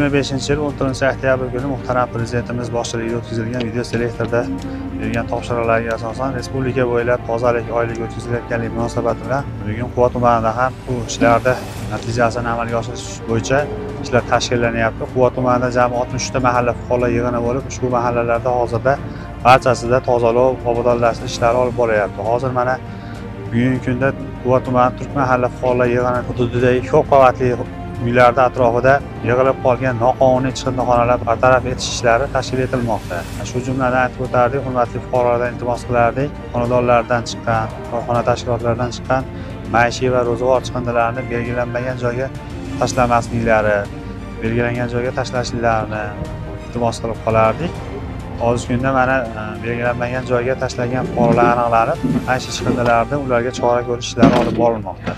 2025-yil 14 oktyabr kuni muhtaram Prezidentimiz boshchiligida o'tkazilgan video selektorda bergan topshiriqlarga asosan respublika bo'ylab tozalik oyligi o'tkazilayotganligi munosabati bilan bugun Quva tumanida ham bu ishlarni natijasini amalga oshirish bo'yicha ishlar tashkillanyapti. Quva tumanida jami 63 ta mahalla fuqarolar yig'ini bo'lib, ushbu mahallalarda hozirda barchasida tozalov, obodonlashtirish ishlari olib borilyapti. Hozir mana bugungi kunda Quva tumani Turk mahalla fuqarolar yig'ini hududidagi ko'p qavatli uylarda atrofida yig'ilib qolgan noqonuniy chiqindixonalar bartaraf etish ishlari tashkil etilmoqda. Shu jumladan aytib o'tardik, hurmatli fuqarolardan iltimos qilardik, xonadonlardan chiqqan, korxona tashkilotlardan chiqqan maishiy va ro'zg'or chiqindilarini belgilanmagan joyga tashlamasliklari, belgilangan joyga tashlashliklarini iltimos qilib qolardik. Hozirgi kunda mana belgilanmagan joyga tashlagan fuqarolar aniqlanib, maishiy chiqindilarni ularga chora ko'rish ishlari olib borilmoqda.